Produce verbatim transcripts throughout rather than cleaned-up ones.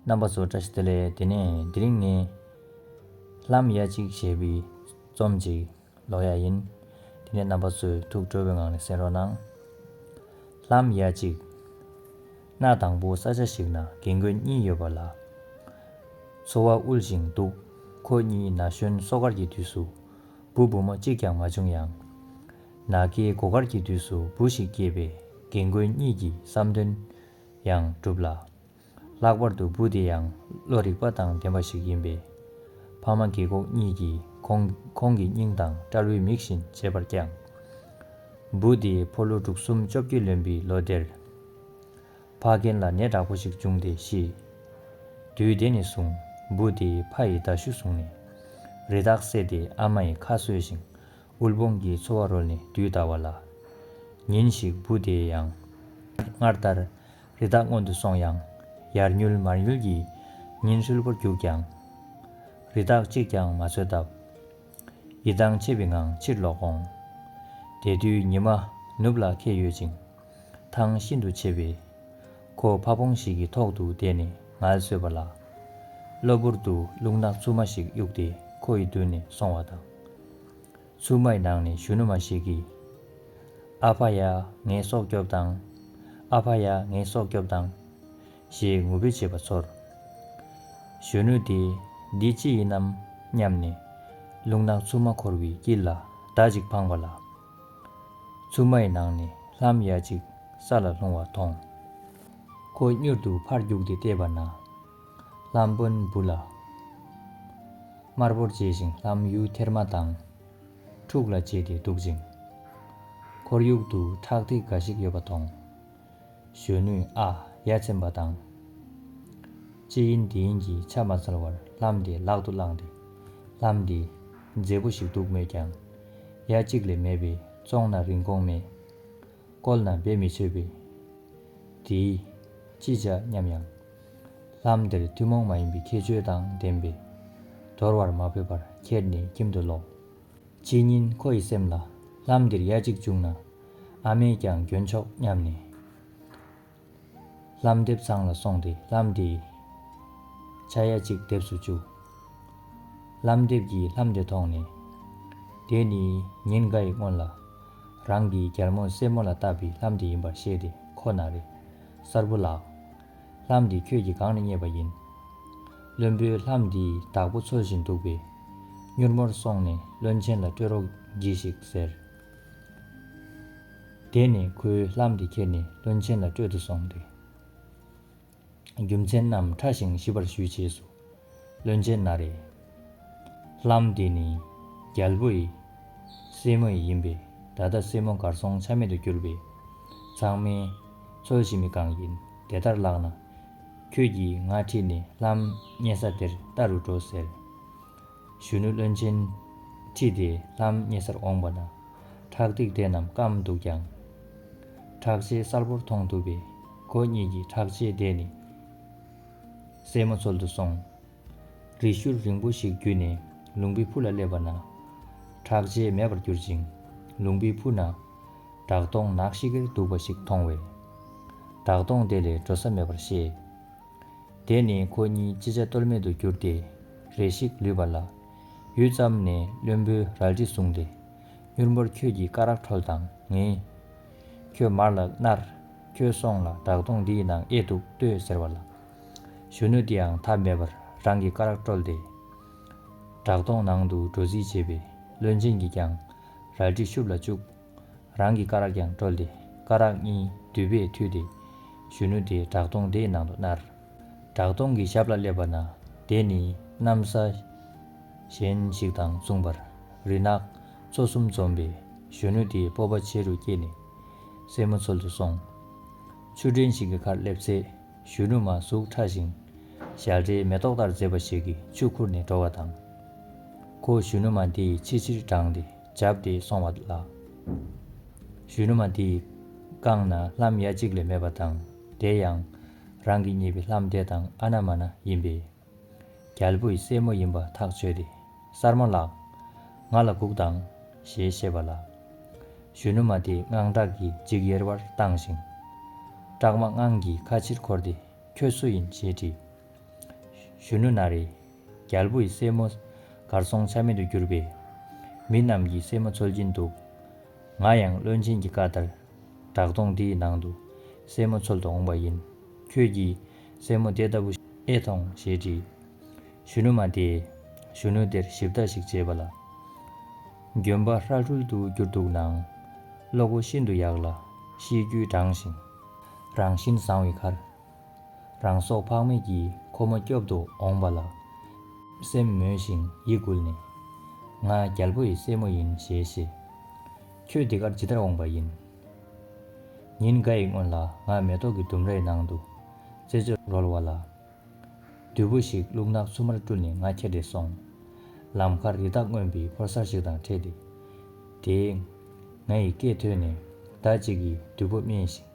རྣམ་པ་ཚོ་བཀྲ་ཤིས་བདེ་ལེགས། དེ་ནས་དེ་རིང་ངས་ལྷམ་ཡ་གཅིག་ཞེས་པའི་རྩོམ་ཅིག་ཀློག་ཡ་ཡིན། དེ་ནས་རྣམ་པ་ཚོས་ཐུགས་སྤྲོ་བའི་ངང་ནས་གསན་རོགས་གནང་། ལྷམ་ཡ་གཅིག། གནའ་དང་པོ་ས་ཆ་ཞིག་ན་རྒན་རྒོན་གཉིས་ཡོད་པ་ལ། འཚོ་བ་དབུལ་ཞིང་སྡུག། ཁོ་གཉིས་ན་གཞོན་སོ་དཀར་གྱི་དུས་སུ་བུ་བུ་མོ་གཅིག་ཀྱང་མ་བྱུང་ཡང་། ན་རྒས་མགོ་དཀར་གྱི་དུས་སུ་བུ་ཞིག་སྐྱེས་པས་རྒན་རྒོན་གཉིས་ཀྱི་བསམ་དོན་ཡང་འགྲུབ་ལ། ལྷག་པར་དུ་བུ་དེ་ཡང་བློ་རིག་པ་དང་ལྡན་པ་ཞིག་ཡིན་པས། ཕ་མ་རྒས་འཁོགས་གཉིས་ཀྱིས་ཁོང་ཁོང་གི་སྙིང་དང་དཔྲལ་བའི་མིག་བཞིན་གཅེས་པར་བསྐྱངས། བུ་དེ་ཕོ་ལོ་དྲུག་གསུམ་བཅོ་བརྒྱད་ལོན་པའི་ལོ་དེར། ཕ་རྒན་ལ་ནད་དྲག་པོ་ཞིག་བྱུང་སྟེ་ཤི། དུས་དེ་ནས་བཟུང་བུ་དེས་ཕ་ཡི་མདའ་གཞུ་བཟུང་ནས་རི་དྭགས་བསད་དེ་ཨ་མ་ཡི་ཁ་གསོས་ཤིང་། དབུལ་ཕོངས་ཀྱི་འཚོ་བ་རོལ་ནས་དུས་འདའ་བ་ལ། ཉིན་ཞིག་བུ་དེ་ཡང་སྔར་ལྟར་རི་དྭགས་རྔོན་དུ་སོང་ཡང་། ཡར་ཉུལ་མར་ཉུལ་གྱིས་ཉིན་ཧྲིལ་པོར་རྒྱུགས་ཀྱང་། རི་དྭགས་གཅིག་ཀྱང་མ་འཚོལ་སྟབས། ཡིད་ཐང་ཆད་པའི་ངང་ཕྱིར་ལོག་འོང་། དེ་དུས་ཉི་མ་ནུབ་ལ་འཁེལ་ཡོད་ཅིང་། ཐང་ཤིན་ཏུ་ཆེ་བས། ཁོ་ཕ་བོང་ཞིག་གི་ཐོག་ཏུ་བསྡད་ནས་ངལ་གསོས་པ་ལ། གློ་བུར་དུ་རླུང་ནག་འཚུབ་མ་ཞིག་གཡུགས་ཏེ་ཁོ་ཡི་མདུན་ནས་སོང་བ་དང་། འཚུབ་མ་ཡི་ནང་ནས་གཞོན་ནུ་མ་ཞིག་གིས། ཨ་ཕ་ཡ་ངའི་སྲོག་སྐྱོབས་དང་། ཨ་ཕ་ཡ་ངའི་སྲོག་སྐྱོབས་དང་། ཞེས་ངུ་འབོད་བྱེད་པ་ཚོར། གཞོན་ནུ་དེས་འདི་ཅི་ཡིན་ནམ་སྙམ་ནས། རླུང་ནག་འཚུབ་མ་འཁོར་བའི་དཀྱིལ་ལ་མདའ་གཅིག་འཕངས་པ་ལ། འཚུབ་མ་ཡི་ནང་ནས་ལྷམ་ཡ་གཅིག་ས་ལ་ལྷུང་བ་མཐོང་། ཁོ་མྱུར་དུ་ཕར་རྒྱུགས་ཏེ་བལྟས་པ་ན། ལྷམ་དཔོན་བུ་ལ། དམར་པོར་བྱས་ཤིང་ལྷམ་ཡུ་ཐེར་མ་དང་། ཕྲུག་ལ་བྱས་ཏེ་འདུག་ཅིང་། ཁོར་ཡུག་ཏུ་ཁྲག་ཐིགས་འགའ་ཞིག་ཡོད་པ་མཐོང་། གཞོན་ནུས་ཨ་ཡ་མཚན་པ་དང་། ཅི་ཡིན་འདི་ཡིན་གྱི་ཆ་མ་འཚལ་བར་ལྷམ་དེ་ལག་ཏུ་བླངས་ཏེ། ལྷམ་འདི་མཛེས་པོ་ཞིག་འདུག་མོད་ཀྱང་། ཡ་གཅིག་ལས་མེད་པས་བཙོང་ན་རིན་གོང་མེད། བཀོལ་ན་འབད་མི་ཆོག་པས། དེས་ཅི་བྱ་སྙམ་ཡང་། ལྷམ་དེར་ཐུན་མོང་མ་ཡིན་པའི་ཁྱད་ཆོས་དང་ལྡན་པས། དོར་བར་མ་ཕོད་པར་ཁྱེར་ནས་ཁྱིམ་དུ་ལོག། ཕྱི་ཉིན་ཁོ་ཡི་སེམས་ལ་ལྷམ་འདིར་ཡ་གཅིག་བྱུང་ན་ཨ་མས་ཀྱང་གྱོན་ཆོག་སྙམ་ནས། ལྷམ་འདེབས་ཚང་ལ་སོང་སྟེ་ལྷམ་དེའི་ཆ་ཡ་གཅིག་འདེབས་སུ་བཅུག། ལྷམ་འདེབས་ཀྱིས་ལྷམ་དེ་མཐོང་ནས། དེ་ནི་ཉིན་འགའ་ཡི་སྔོན་ལ་རང་གི་རྒྱལ་མོ་སྲས་མོ་ལ་བཏབ་པའི་ལྷམ་དེ་ཡིན་པར་ཤེས་ཏེ་ཁོ་ན་རེ། གསར་བུ་ལགས། ལྷམ་འདི་ཁྱོད་ཀྱིས་གང་ནས་རྙེད་པ་ཡིན། བློན་པོས་ལྷམ་འདི་བདག་པོ་འཚོལ་བཞིན་འདུག་པས། མྱུར་མོར་སོང་ནས་བློན་ཆེན་ལ་སྤྲོད་རོགས་གྱིས་ཤིག་ཟེར། དེ་ནས་ཁོས་ལྷམ་འདི་ཁྱེར་ནས་བློན་ཆེན་ལ་སྤྲོད་དུ་སོང་སྟེ། རྒྱུ་མཚན་རྣམས་ཕྲ་ཞིང་ཞིབ་པར་ཞུས་རྗེས་སུ། བློན་ཆེན་ན་རེ། ལྷམ་འདི་ནི་རྒྱལ་པོ་ཡི་སྲས་མོ་ཡི་ཡིན་པས། ད་ལྟ་སྲས་མོ་གར་སོང་ཆ་མེད་དུ་གྱུར་པས། ཚང་མས་འཚོལ་བཞིན་པའི་སྒང་ཡིན། དེ་ལྟར་ལགས་ན། ཁྱོད་ཀྱིས་ང་ཁྲིད་ནས་ལྷམ་རྙེད་ས་དེར་ལྟ་རུ་འགྲོ་ཟེར། གཞོན་ནུ་བློན་ཆེན་ཁྲིད་དེ་ལྷམ་རྙེད་སར་འོངས་པ་ན། ཁྲག་ཐིགས་དེ་རྣམས་སྐམ་འདུག་ཀྱང་། ཁྲག་ཆས་གསལ་པོར་མཐོང་ཐུབ་པས། ཁོ་གཉིས་ཀྱིས་ཁྲག་ཆས་དེ་ནི་སྲས་མོ་འཚོལ་དུ་སོང་། རི་ཤུར་རིང་པོ་ཞིག་བརྒྱུད་ནས་ལུང་པའི་ཕུ་ལ་སླེབས་པ་ན། ཁྲག་ཆས་མེད་པར་གྱུར་ཅིང་། ལུང་པའི་ཕུ་ན་བྲག་དོང་ནག་ཤིག་གེར་འདུག་པ་ཞིག་མཐོང་བས། བྲག་དོང་དེ་ལས་འགྲོ་ས་མེད་པར་ཤེས། དེ་ནས་ཁོ་གཉིས་ཅི་བྱ་གཏོལ་མེད་དུ་གྱུར་ཏེ་རེ་ཞིག་ལུས་པ་ལ། ཡུད་ཙམ་ནས་བློན་པོས་རལ་གྲི་བཟུང་སྟེ། མྱུར་མོར་ཁྱོད་ཀྱི་སྐ་རགས་ཁྲོལ་དང་ངས། ཁྱོད་མར་ལ་མནར། ཁྱོད་སོང་ལ་བྲག་དོང་འདིའི་ནང་ཨེ་འདུག་ལྟོས་ཟེར་བ་ལ། གཞོན་ནུ་དེའང་ཐབས་མེད་པར་རང་གི་སྐ་རགས་བཀྲོལ་ཏེ། བྲག་དོང་ནང་དུ་འགྲོ་རྩིས་བྱས་པས་བློན་ཆེན་གྱིས་ཀྱང་རལ་གྲི་ཤུབས་ལ་བཅུག། རང་གི་སྐ་རགས་ཀྱང་བཀྲོལ་ཏེ་སྐ་རགས་གཉིས་མདུད་པས་མཐུད་དེ་གཞོན་ནུ་དེ་བྲག་དོང་དེའི་ནང་དུ་མནར། བྲག་དོང་གི་ཞབས་ལ་སླེབས་པ་ན་དེ་ནི་གནམ་ས་གཞན་ཞིག་དང་མཚུངས་པར་རི་ནགས་མཚོ་གསུམ་འཛོམས་པས་གཞོན་ནུ་དེའི་སྤོབས་པ་ཆེ་རུ་སྐྱེས་ནས་སྲས་མོ་འཚོལ་དུ་སོང་། ཆུ་ཕྲན་ཞིག་གི་ཁར་སླེབས་ཚེ་གཞོན་ནུ་མ་གཟུགས་ཕྲ་ཞིང་ཞལ་རས་མེ་ཏོག་ལྟར་མཛེས་པ་ཞིག་གིས་ཆུ་ཁུར་ནས་འགྲོ་བ་དང་། ཁོ་གཞོན་ནུ་མ་དེའི་ཕྱི་ཕྱིར་འབྲངས་ཏེ་བྱབས་ཏེ་སོང་བ་ལ། གཞོན་ནུ་མ་དེས་བཀང་ན་ལྷམ་ཡ་གཅིག་ལས་མེད་པ་དང་དེ་ཡང་རང་གིས་རྙེད་པའི་ལྷམ་དེ་དང་ཨ་ན་མ་ན་ཡིན་པས། རྒྱལ་པོ་ཡི་སྲས་མོ་ཡིན་པ་ཐག་ཆོད་དེ། གསར་མ་ལགས། ང་ལ་སྒུག་དང་། ཞེས་བཤད་པ་ལ། གཞོན་ནུ་མ་དེས་དངངས་སྐྲག་གིས་འཇིགས་ཡེར་བར་བཏང་ཞིང་། སྐྲག་མ་དངངས་ཀྱིས་ཁ་ཕྱིར་འཁོར་ཏེ་ཁྱོད་སུ་ཡིན་ཞེས་དྲིས། གཞོན་ནུ་ན་རེ། རྒྱལ་པོ་ཡི་སྲས་མོ་གར་སོང་ཆ་མེད་དུ་གྱུར་པས། མི་རྣམས་ཀྱིས་སྲས་མོ་འཚོལ་གྱིན་འདུག་ང་ཡང་བློན་ཆེན་གྱི་བཀའ་ལྟར། བྲག་དོང་འདིའི་ནང་དུ་སྲས་མོ་འཚོལ་དུ་འོངས་པ་ཡིན། ཁྱོད་ཀྱིས་སྲས་མོ་དེ་ལྟ་བུ་ཨེ་མཐོང་ཞེས་དྲིས། གཞོན་ནུ་མ་དེས་གཞོན་ནུ་དེར་ཞིབ་ལྟ་ཞིག་བྱས་པ་ལ། གྱོན་པ་ཧྲལ་ཧྲུལ་དུ་གྱུར་འདུག་ནའང་། བློ་སྒོ་ཤིན་ཏུ་ཡག་ལ་གཤིས་རྒྱུད་དྲང་ཞིང་། རང་བཞིན་བཟང་བའི་ཁར། རང་སྲོག་ཕངས་མེད་ཀྱིས་ཁོ་མོ་སྐྱོབ་ཏུ་འོངས་པ་ལ། སེམས་མོས་ཤིང་ཡིད་འགུལ་ནས། ང་རྒྱལ་པོ་ཡི་སྲས་མོ་ཡིན་ཞེས་བཤད། ཁྱོད་འདི་གར་ཇི་ལྟར་འོངས་པ་ཡིན། ཉིན་འགའ་ཡི་སྔོན་ལ་ང་མེ་ཏོག་གི་ལྡུམ་རའི་ནང་དུ་རྩེད་འཇོར་རོལ་བ་ལ། བདུད་པོ་ཞིག་རླུང་ནག་འཚུབ་མར་སྤྲུལ་ནས་ང་ཁྱེར་ཏེ་སོང་། ལམ་ཁར་རི་དྭགས་རྔོན་པའི་ཕོ་གསར་ཞིག་དང་འཕྲད་དེ། དེས་ང་ཡི་སྐད་ཐོས་ནས་མདའ་གཅིག་གིས་བདུད་པོ་རྨས་ཤིང་།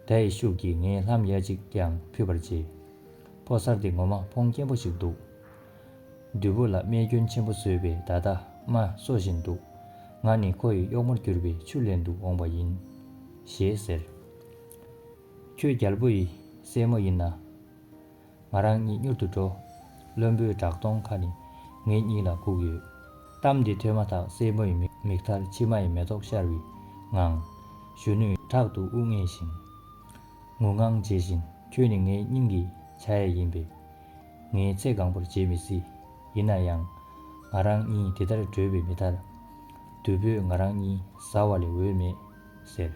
མདའ་ཡི་ཤུགས་ཀྱིས་ངའི་ལྷམ་ཡ་གཅིག་ཀྱང་ཕུད་པར་བྱས། ཕོ་གསར་དེ་ངོ་མ་ཕོང་སྐྱེན་པོ་ཞིག་འདུག་བདུད་པོ་ལ་རྨས་སྐྱོན་ཆེན་པོ་བཟོས་པས་ད་ལྟ་རྨ་གསོ་བཞིན་འདུག་ང་ནི་ཁོ་ཡི་གཡོག་མོར་གྱུར་པའི་ཆུ་ལེན་དུ་འོངས་པ་ཡིན། ཞེས་ཟེར། ཁྱོད་རྒྱལ་པོ་ཡི་སྲས་མོ་ཡིན་ན། ང་རང་གཉིས་མྱུར་དུ་འགྲོ། བློན་པོས་བྲག་དོང་ཁ་ནས་ངེད་གཉིས་ལ་སྒུག་ཡོད། གཏམ་འདི་ཐོས་མ་ཐག་སྲས་མོ་ཡི་མིག་མིག་མཐར་མཆི་མ་ཡི་མེ་ཏོག་ཤར་བའི་ངང་། གཞོན་ནུས་དྲག་ཏུ་དབུགས་ངལ་ཞིང་། ངུ་ངག་བྱེད་བཞིན། ཁྱོད་ནི་ངའི་སྙིང་གི་ཆ་ཡ་ཡིན་པས། ངས་ཚེ་གང་པོར་བརྗེད་མི་སྲིད། ཡིན་ན་ཡང་། ང་རང་གཉིས་དེ་ལྟར་བྲོས་པས་མི་ཐར། བདུད་པོས་ང་རང་གཉིས་ཟ་བ་ལས་འོས་མེད། ཟེར།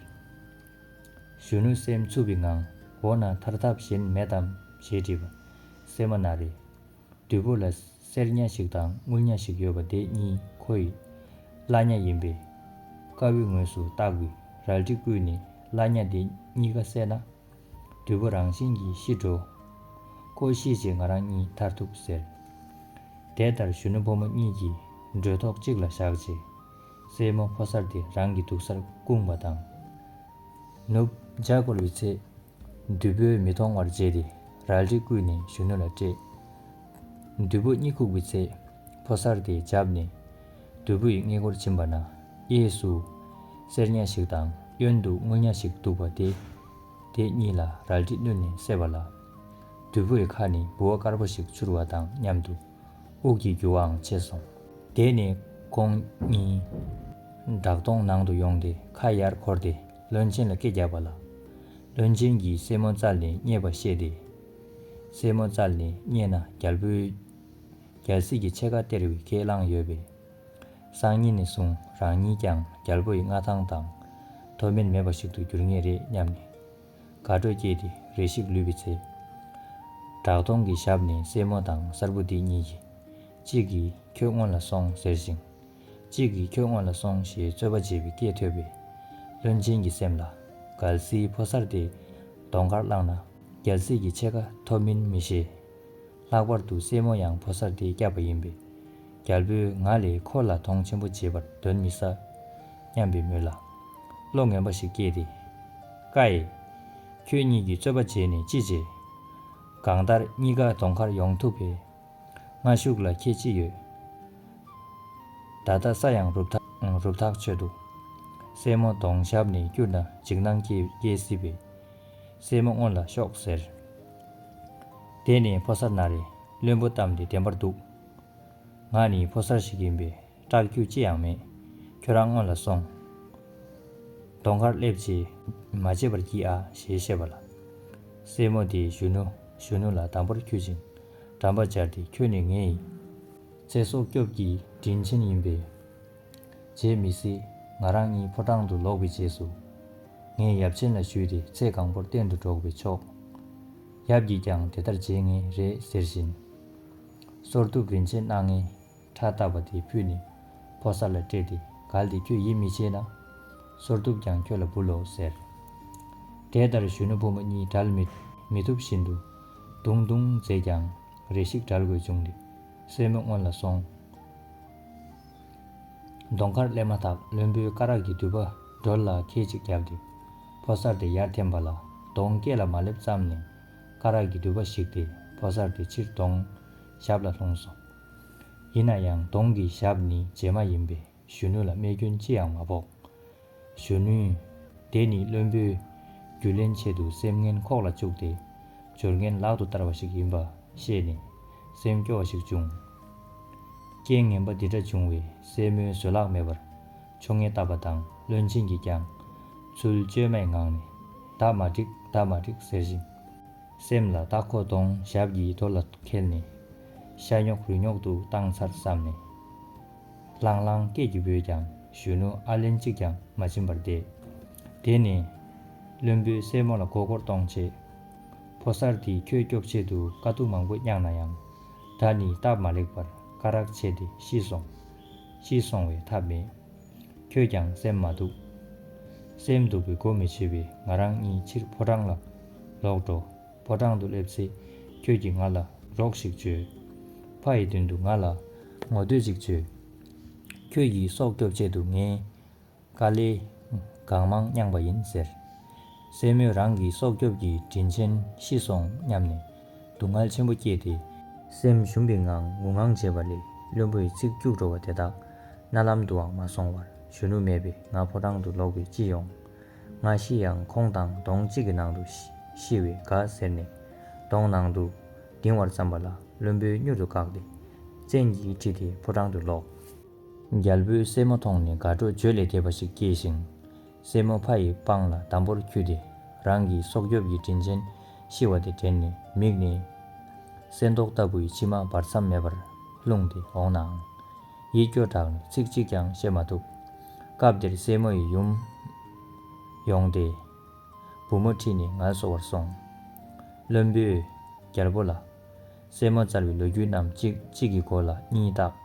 གཞོན་ནུ་སེམས་འཚུབ་པའི་ངང་འོ་ན་ཐར་ཐབས་གཞན་མེད་དམ་ཞེས་དྲིས་པ། སྲས་མོ་ན་རེ། བདུད་པོ་ལ་གསེར་ཉ་ཞིག་དང་དངུལ་ཉ་ཞིག་ཡོད་པ་དེ་གཉིས་ཁོ་ཡི་བླ་ཉ་ཡིན་པས། དཀའ་བའི་ངོས་སུ་བཏགས་པའི་རལ་གྲི་བརྐུས་ནས་བླ་ཉ་དེ་གཉིས་ཀ་བསད་ན། བདུད་པོ་རང་བཞིན་གྱིས་ཤི་འགྲོ། ཁོ་ཤི་རྗེས་ང་རང་གཉིས་ཐར་ཐུབ་ཟེར། དེ་ལྟར་གཞོན་ནུ་ཕོ་མོ་གཉིས་ཀྱིས་གྲོས་ཐོག་གཅིག་ལ་བཞག་རྗེས། སྲས་མོ་ཕོ་གསར་དེ་རང་གི་འདུག་སར་བསྐུངས་པ་དང་། ནུབ་འཇའ་བསྐོར་བའི་ཚེ། བདུད་པོས་མི་མཐོང་བར་བྱས་ཏེ་རལ་གྲི་བརྐུས་ནས་གཞོན་ནུ་ལ་སྤྲད། བདུད་པོ་གཉིད་ཁུག་པའི་ཚེ། ཕོ་གསར་དེ་འཇབ་ནས་བདུད་པོ་ཡི་སྔས་མགོར་ཕྱིན་པ་ན། གཡས་སུ་གསེར་ཉ་ཞིག་དང་གཡོན་དུ་དངུལ་ཉ་ཞིག་འདུག་པ་དེ། དེ་གཉིས་ལ་རལ་གྲི་བསྣུན་ནས་བསད་པ་ལ། བདུད་པོ་ཡི་ཁ་ནས་ལྦུ་བ་དཀར་པོ་ཞིག་འཕྱུར་བ་དང་མཉམ་དུ་དབུགས་ཀྱི་རྒྱུ་བའང་ཆད་སོང་། དེ་ནས་ཁོང་གཉིས་བྲག་དོང་ནང་དུ་ཡོང་སྟེ་ཁ་ཡར་འཁོར་ཏེ་བློན་ཆེན་ལ་སྐད་བརྒྱབ་པ་ལ། བློན་ཆེན་གྱིས་སྲས་མོ་བཙལ་ནས་རྙེད་པ་ཤེས་ཏེ། སྲས་མོ་བཙལ་ནས་རྙེད་ན་རྒྱལ་པོའི་རྒྱལ་སྲིད་ཀྱི་ཕྱེད་ཀ་སྟེར་བའི་ཁས་བླངས་ཡོད་པས། སང་ཉིན་ནས་བཟུང་རང་ཉིད་ཀྱང་རྒྱལ་པོ་ཡི་མངའ་ཐང་དང་མཐོ་དམན་མེད་པ་ཞིག་ཏུ་འགྱུར་ངེས་རེད་སྙམ་ནས། དགའ་སྤྲོ་སྐྱེས་ཏེ་རེ་ཞིག་ལུས་པའི་ཚེ། བྲག་དོང་གི་ཞབས་ནས་སྲས་མོ་དང་གསར་བུ་དེ་གཉིས་ཀྱིས། གཅིག་གིས་ཁྱོད་སྔོན་ལ་སོང་ཟེར་ཞིང་། གཅིག་གིས་ཁྱོད་སྔོན་ལ་སོང་ཞེས་རྩོད་པ་བྱེད་པའི་སྐད་ཐོས་པས། བློན་ཆེན་གྱི་སེམས་ལ། གལ་སྲིད་ཕོ་གསར་དེ་གདོང་དཀར་བླངས་ན། རྒྱལ་སྲིད་ཀྱི་ཕྱེད་ཀ་ཐོབ་མིན་མི་ཤེས། ལྷག་པར་དུ་སྲས་མོ་ཡང་ཕོ་གསར་དེས་བསྐྱབས་པ་ཡིན་པས། རྒྱལ་པོས་ང་ལས་ཁོ་ལ་གདོང་ཆེན་པོ་བྱེད་པར་གདོན་མི་ཟ། སྙམ་པའི་མོད་ལ། བློ་ངན་པ་ཞིག་སྐྱེས་ཏེ། ཀྭ་ཡེ། ཁྱོད་གཉིས་ཀྱིས་རྩོད་པ་བྱས་ནས་ཅི་བྱེད། གང་ལྟར་གཉིས་ཀ་གདོང་ཁར་ཡོང་ཐུབ་པས། སྔ་གཞུག་ལ་ཁྱད་ཅི་ཡོད། ད་ལྟ་ས་ཡང་རུབ་ཐག་རུབ་ཐག་ཆོད་འདུག་སྲས་མོ་གདོང་ཞབས་ནས་བསྐྱུར་ན་འཇིགས་སྣང་སྐྱེ་སྐྱེ་སྲིད་པས། སྲས་མོ་སྔོན་ལ་ཤོག་ཟེར། དེ་ནས་ཕོ་གསར་ན་རེ། བློན་པོ་གཏམ་དེ་བདེན་པར་འདུག་ང་ནི་ཕོ་གསར་ཞིག་ཡིན་པས་སྐྲག་རྒྱུ་ཅི་ཡང་མེད། ཁྱོད་རང་སྔོན་ལ་སོང་། གདོང་ཁར་སླེབས་རྗེས་མ་བརྗེད་པར་གྱིས་ཨ་ཞེས་བཤད་པ་ལ། སྲས་མོ་དེས་གཞོན་ནུ་གཞོན་ནུ་ལ་དམ་པོར་འཁྱུད་ཅིང་འགྲམ་པ་སྦྱར་ཏེ། ཁྱོད་ནི་ངའི་ཚེ་སྲོག་སྐྱོབ་ཀྱི་དྲིན་ཆེན་ཡིན་པས། བརྗེད་མི་སྲིད། ང་རང་གཉིས་ཕོ་བྲང་དུ་ལོག་པའི་རྗེས་སུ། ངས་ཡབ་ཆེན་ལ་ཞུས་ཏེ་ཚེ་གང་པོར་གཏན་དུ་འགྲོགས་པས་ཆོག་ཡབ་ཀྱིས་ཀྱང་དེ་ལྟར་བྱེད་ངེས་རེད་ཟེར་བཞིན། སོར་གདུབ་རིན་ཆེན་སྣ་ལྔའི་ཕྲ་བཏབ་པ་དེ་ཕུད་ནས་ཕོ་གསར་ལ་སྤྲད་དེ། གལ་ཏེ་ཁྱོད་ཡིད་མི་ཆེས་ན། སོར་གདུབ་ཀྱང་ཁྱོད་ལ་འབུལ་ལོ་ཟེར། དེ་ལྟར་གཞོན་ནུ་ཕོ་མོ་གཉིས་བྲལ་མི་མི་ཐུབ་བཞིན་དུ་དུང་དུང་མཛད་ཀྱང་། རེ་ཞིག་བྲལ་དགོས་བྱུང་སྟེ་སྲས་མོ་སྔོན་ལ་སོང་། གདོང་ཁར་སླེབས་མ་ཐག་བློན་པོས་སྐ་རགས་ཀྱི་མདུད་པ་སྒྲོལ་ལ་ཁལ་གཅིག་བརྒྱབ་སྟེ། ཕོ་གསར་དེ་ཡར་འཐེན་པ་ལ་གདོང་སྐེ་ལ་མ་སླེབས་ཙམ་ནས་སྐ་རགས་ཀྱི་མདུད་པ་ཞིག་སྟེ་ཕོ་གསར་དེ་ཕྱིར་གདོང་ཞབས་ལ་ལྷུང་སོང་། ཡིན་ན་ཡང་གདོང་གི་ཞབས་ནི་བྱེ་མ་ཡིན་པས་གཞོན་ནུ་ལ་རྨས་སྐྱོན་ཅི་ཡང་མ་ཕོག་གཞོན་ནུས། དེ་ནི་བློན་པོས་རྒྱུ་ལེན་ཆེད་དུ་སེམས་ངན་ཁོག་ལ་བཅུག་སྟེ། སྦྱོར་ངན་ལག་ཏུ་བསྟར་བ་ཞིག་ཡིན་པ་ཤེས་ནས། སེམས་སྐྱོ་བ་ཞིག་བྱུང་། རྐྱེན་ངན་པ་འདི་འདྲ་བྱུང་བས་སྲས་མོས་བཟོད་གླགས་མེད་པར་ཆོ་ངེ་བཏབ་པ་དང་། བློན་ཆེན་གྱིས་ཀྱང་ཚུལ་བཅོས་མའི་ངང་ནས། ད་མ་འགྲིག་ད་མ་འགྲིག་ཟེར་ཞིང་། སེམས་ལ་ད་ཁོ་གདོང་ཞབས་ཀྱིས་རྡོ་ལ་འཁེལ་ནས། ཤ་ཉོག་རུས་ཉོག་ཏུ་བཏང་ཚར་བསམ་ནས། ལྷང་ལྷང་སྐད་ཀྱིས་འབོད་ཀྱང་གཞོན་ནུ་ཨ་ལན་གཅིག་ཀྱང་མ་བྱིན་པར་བསྡད། དེ་ནས་བློན་པོས་སྲས་མོ་ལ་མགོ་སྐོར་གཏོང་ཆེད། ཕོ་གསར་དེས་ཁྱོད་སྐྱོབ་ཆེད་དུ་དཀའ་སྡུག་མང་པོ་མྱངས་ན་ཡང་། ད་ནི་སྟབས་མ་ལེགས་པར་སྐ་རགས་ཆད་དེ་ཤི་སོང་། ཤི་སོང་བས་ཐབས་མེད། ཁྱོད་ཀྱང་སེམས་མ་སྡུག། སེམས་སྡུག་པའི་སྒོ་མི་ཕྱེ་བས། ང་རང་གཉིས་ཕྱིར་ཕོ་བྲང་ལ་ལོག་འགྲོ། ཕོ་བྲང་དུ་སླེབས་ཚེ་ཁྱོད་ཀྱིས་ང་ལ་རོགས་ཤིག་བྱོས། ཕ་ཡི་མདུན་དུ་ང་ལ་ངོ་བསྟོད་ཅིག་བྱོས། ཁྱོད་ཀྱིས་སྲོག་སྐྱོབ་ཆེད་དུ་ངས་དཀའ་ལས་གང་མང་མྱངས་པ་ཡིན་ཟེར། སྲས་མོས་རང་གི་སྲོག་སྐྱོབ་ཀྱི་དྲིན་ཆེན་ཤི་སོང་སྙམ་ནས་སྡུག་བསྔལ་ཆེན་པོ་སྐྱེས་ཏེ། སེམས་ཞུམ་པའི་ངང་ངུ་དངངས་བྱེད་པ་ལས་བློན་པོའི་ཚིག་སྐྱུག་བྲོ་བ་དེ་དག་རྣ་ལམ་དུའང་མ་སོང་བར། གཞོན་ནུ་མེད་པས་ང་ཕོ་བྲང་དུ་ལོག་པས་ཅི་ཡོང་། ང་ཤི་ཡང་ཁོང་དང་གདོང་གཅིག་གི་ནང་དུ་ཤི་ཤི་བས་དགའ་ཟེར་ནས་གདོང་ནང་དུ་ལྡིང་བར་བརྩམས་པ་ལ། བློན་པོས་མྱུར་དུ་བཀག་སྟེ་བཙན་གྱིས་ཁྲིད་དེ་ཕོ་བྲང་དུ་ལོག། རྒྱལ་པོས་སྲས་མོ་མཐོང་ནས་དགའ་སྤྲོ་བརྗོད་ལས་འདས་པ་ཞིག་སྐྱེས་ཤིང་། སྲས་མོ་ཕ་ཡི་པང་ལ་དམ་པོར་འཁྱུད་དེ་རང་གི་སྲོག་སྐྱོབ་ཀྱི་དྲིན་ཆེན་ཤི་བ་དེ་དྲན་ནས་མིག་ནས་སེན་ཏོག་ལྟ་བུའི་མཆི་མ་བར་མཚམས་མེད་པར་ལྷུང་སྟེ་འོང་ནའང་། ཡིད་སྐྱོ་དྲགས་ནས་ཚིག་གཅིག་ཀྱང་བཤད་མ་ཐུབ། སྐབས་དེར་སྲས་མོ་ཡི་ཡུམ་ཡོང་སྟེ། བུ་མོ་ཁྲིད་ནས་ངལ་གསོ་བར་སོང་། བློན་པོས་རྒྱལ་པོ་ལ། སྲས་མོ་བཙལ་བའི་ལོ་རྒྱུས་རྣམས་གཅིག་གཅིག་གི་མགོ་ལ་གཉིས་བཏགས།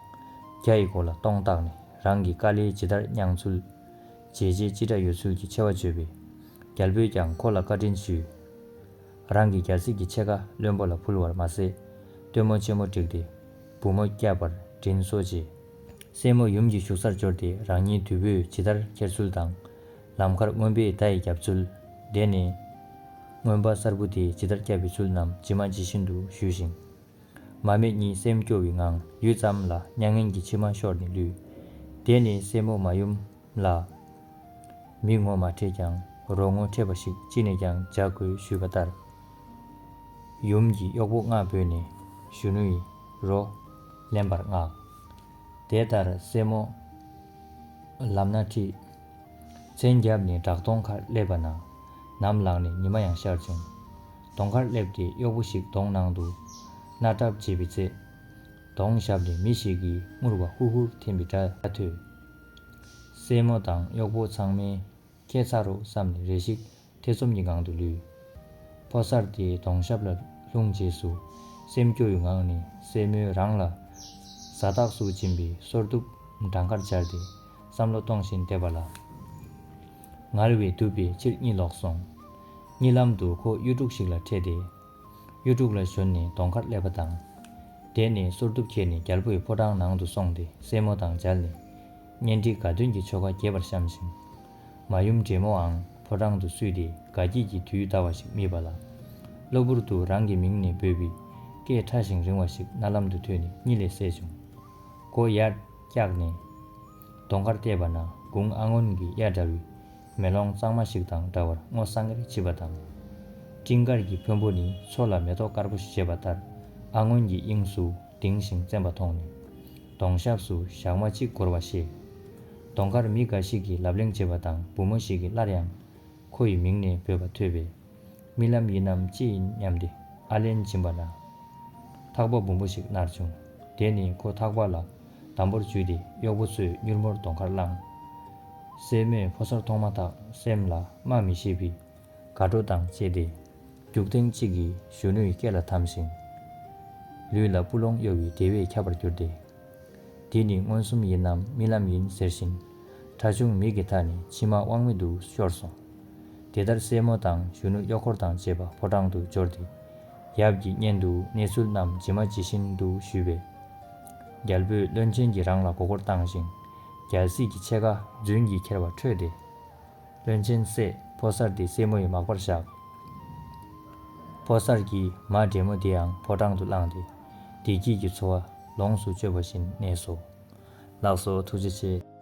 བརྒྱ་ཡི་མགོ་ལ་སྟོང་བཏགས་ནས་རང་གི་དཀའ་ལས་ཇི་ལྟར་མྱངས་ཚུལ། བྱས་རྗེས་ཅི་འདྲ་ཡོད་ཚུལ་གྱི་ཆེ་བ་བརྗོད་པས། རྒྱལ་པོས་ཀྱང་ཁོ་ལ་བཀའ་དྲིན་ཞུས། རང་གི་རྒྱལ་སྲིད་ཀྱི་ཕྱེད་ཀ་བློན་པོ་ལ་ཕུལ་བར་མ་ཟད། སྟོན་མོ་ཆེན་མོ་བསྒྲིགས་ཏེ། བུ་མོ་བསྐྱབས་པར་དྲིན་གཟོ་བྱས། སྲས་མོ་ཡུམ་གྱི་བཞུགས་སར་འབྱོར་ཏེ་རང་ཉིད་དུས་བོས་ཇི་ལྟར་འཁྱེར་ཚུལ་དང་། ལམ་ཁར་རྔོན་པས་མདའ་ཡིས་བརྒྱབ་ཚུལ། དེ་ནས་རྔོན་པ་གསར་བུ་དེས་ཇི་ལྟར་བསྐྱབས་པའི་ཚུལ་རྣམས་ཇི་མ་ཇི་བཞིན་དུ་ཞུས་ཤིང་། མ་སྨད་གཉིས་སེམས་སྐྱོ་བའི་ངང་ཡུད་ཙམ་ལ་མྱ་ངན་གྱི་མཆི་མ་ཤོར་ནས་ལུས། དེ་ནས་སྲས་མོ་མ་ཡུམ་ལ། མི་ངོ་མ་འཕྲད་ཀྱང་རོ་ངོ་འཕྲད་པ་ཞིག་ཅི་ནས་ཀྱང་བྱ་དགོས་ཞུས་པ་ལྟར། ཡུམ་གྱིས་གཡོག་པོ་ལྔ་བོས་ནས་གཞོན་ནུ་ཡི་རོ་ལེན་པར་མངགས། དེ་ལྟར་སྲས་མོ་ལམ་སྣ་ཁྲིད། མཚན་བརྒྱབ་ནས་བྲག་དོང་ཁར་སླེབས་པ་ན། ནམ་ལངས་ནས་ཉི་མ་ཡང་ཤར་བྱུང་། དོང་ཁར་སླེབས་ཏེ་གཡོག་པོ་ཞིག་དོང་ནང་དུ་སྣ་འཁྲབ་བྱེད་པའི་ཚེ། དོང་ཞབས་ནས་མི་ཞིག་གིས་སྔུར་བ་ཧུར་ཧུར་འཐེན་པའི་སྒྲ་ཐོས། སྲས་མོ་དང་གཡོག་པོ་ཚང་མས་ཁྱད་མཚར་རོ་བསམ་ནས་རེ་ཞིག་ཐེ་ཚོམ་གྱི་ངང་དུ་ལུས། ཕོ་གསར་དེ་དོང་ཞབས་ལ་ལྷུང་རྗེས་སུ་སེམས་སྐྱོ་བའི་ངང་ནས་སྲས་མོས་རང་ལ་ཟ་འཐག་སུ་བྱིན་པའི་སོར་གདུབ་བྲང་ཁར་སྦྱར་ཏེ་བསམ་བློ་གཏོང་བཞིན་བསྡད་པ་ལ། ངལ་བས་དུབ་པའི་ཕྱིར་གཉིད་ལོག་སོང་། གཉིད་ལམ་དུ་ཁོ་གཡུ་འབྲུག་ཞིག་ལ་འཕྲད་དེ། གཡུ་འབྲུག་ལ་ཞོན་ནས་དོང་ཁར་སླེབས་པ་དང་། དེ་ནས་སོར་གདུབ་ཁྱེར་ནས་རྒྱལ་པོའི་ཕོ་བྲང་ནང་དུ་སོང་སྟེ་སྲས་མོ་དང་མཇལ་ནས། གཉེན་སྒྲིག་དགའ་སྟོན་གྱི་ཆོ་ག་རྒྱས་པར་བཤམས་ཤིང་། མ་ཡུམ་བགྲེས་མོའང་ཕོ་བྲང་དུ་བསུས་ཏེ་དགའ་སྐྱིད་ཀྱི་དུས་འདའ་བ་ཞིག་རྨིས་པ་ལ། གློ་བུར་དུ་རང་གི་མིང་ནས་འབོད་པའི་སྐད་ཕྲ་ཞིང་རིང་བ་ཞིག་རྣ་ལམ་དུ་ཐོས་ནས་གཉིད་ལས་སད་བྱུང་། མགོ་ཡར་བཀྱགས་ནས་དོང་ཁར་བལྟས་པ་ན་དགུང་ཨ་སྔོན་གྱི་གཡའ་འདྲ་བའི་མེ་ལོང་གཙང་མ་ཞིག་དང་འདྲ་བར་སྔོ་སངས་ངེར་མཆིས་པ་དང་། སྤྲིན་དཀར་གྱི་ཕོན་པོ་ནི་མཚོ་ལ་མེ་ཏོག་དཀར་པོ་ཞེས་པ་ལྟར་ཨ་སྔོན་གྱི་དབྱིངས་སུ་ལྡིང་ཞིང་རྩེན་པ་མཐོང་ནས། དོང་ཞབས་སུ་ཞག་མ་གཅིག་འགོར་བ་ཤེས། དོང་ཁར་མི་འགའ་ཞིག་གིས་ལབ་གླེང་བྱེད་པ་དང་བུ་མོ་ཞིག་གིས་སླར་ཡང་ཁོ་ཡི་མིང་ནས་འབོད་པ་ཐོས་པས། རྨི་ལམ་ཡིན་ནམ་ཅི་ཡིན་སྙམ་སྟེ་ཨ་ལན་བྱིན་པ་ན། ཐག་པ་སྦོམ་པོ་ཞིག་ནར་བྱུང་། དེ་ནས་ཁོ་ཐག་པ་ལ་དམ་པོར་འཇུས་ཏེ་གཡོག་པོ་ཚོས་མྱུར་མོར་དོང་ཁར་བླངས། སྲས་མོས་ཕོ་གསར་མཐོང་མ་ཐག་སེམས་ལ་སྨྲ་མི་ཤེས་པའི་དགའ་སྤྲོ་དང་བཅས་ཏེ། རྒྱུག་ཐེངས་གཅིག་གིས་གཞོན་ནུའི་སྐེ་ལ་འཐམས་ཤིང་། ལུས་ལ་སྤུ་ལོང་གཡོ་བའི་བདེ་བས་ཁྱབ་པར་གྱུར་ཏེ། འདི་ནི་མངོན་སུམ་ཡིན་ནམ་རྨི་ལམ་ཡིན་ཟེར་བཞིན། ཁྲ་ཆུང་མིག་གི་མཐའ་ནས་མཆི་མ་དབང་མེད་དུ་ཤོར་སོང་། དེ་ལྟར་སྲས་མོ་དང་གཞོན་ནུ་གཡོག་འཁོར་དང་བཅས་པ་ཕོ་བྲང་དུ་འབྱོར་ཏེ། ཡབ་ཀྱི་སྙན་དུ་གནས་ཚུལ་རྣམས་ཇི་མ་ཇི་བཞིན་དུ་ཞུས་པས། རྒྱལ་པོས་བློན་ཆེན་གྱིས་རང་ལ་མགོ་སྐོར་བཏང་ཞིང་། རྒྱལ་སྲིད་ཀྱི་ཕྱེད་ཀ་རྫུན་གྱིས་ཁྱེར་བ་འཕྲོད་དེ། བློན་ཆེན་བསད། ཕོ་གསར་དེ་སྲས་མོ་ཡི་མག་པར་བཞག། ཕོ་གསར་གྱིས་མ་བགྲེས་མོ་དེའང་ཕོ་བྲང་དུ་བླངས་ཏེ། བདེ་སྐྱིད་ཀྱི་འཚོ་བ་ལོངས་སུ་སྤྱོད་པ་བཞིན་གནས་སོ། ལགས་སོ། ཐུགས་རྗེ་ཆེ།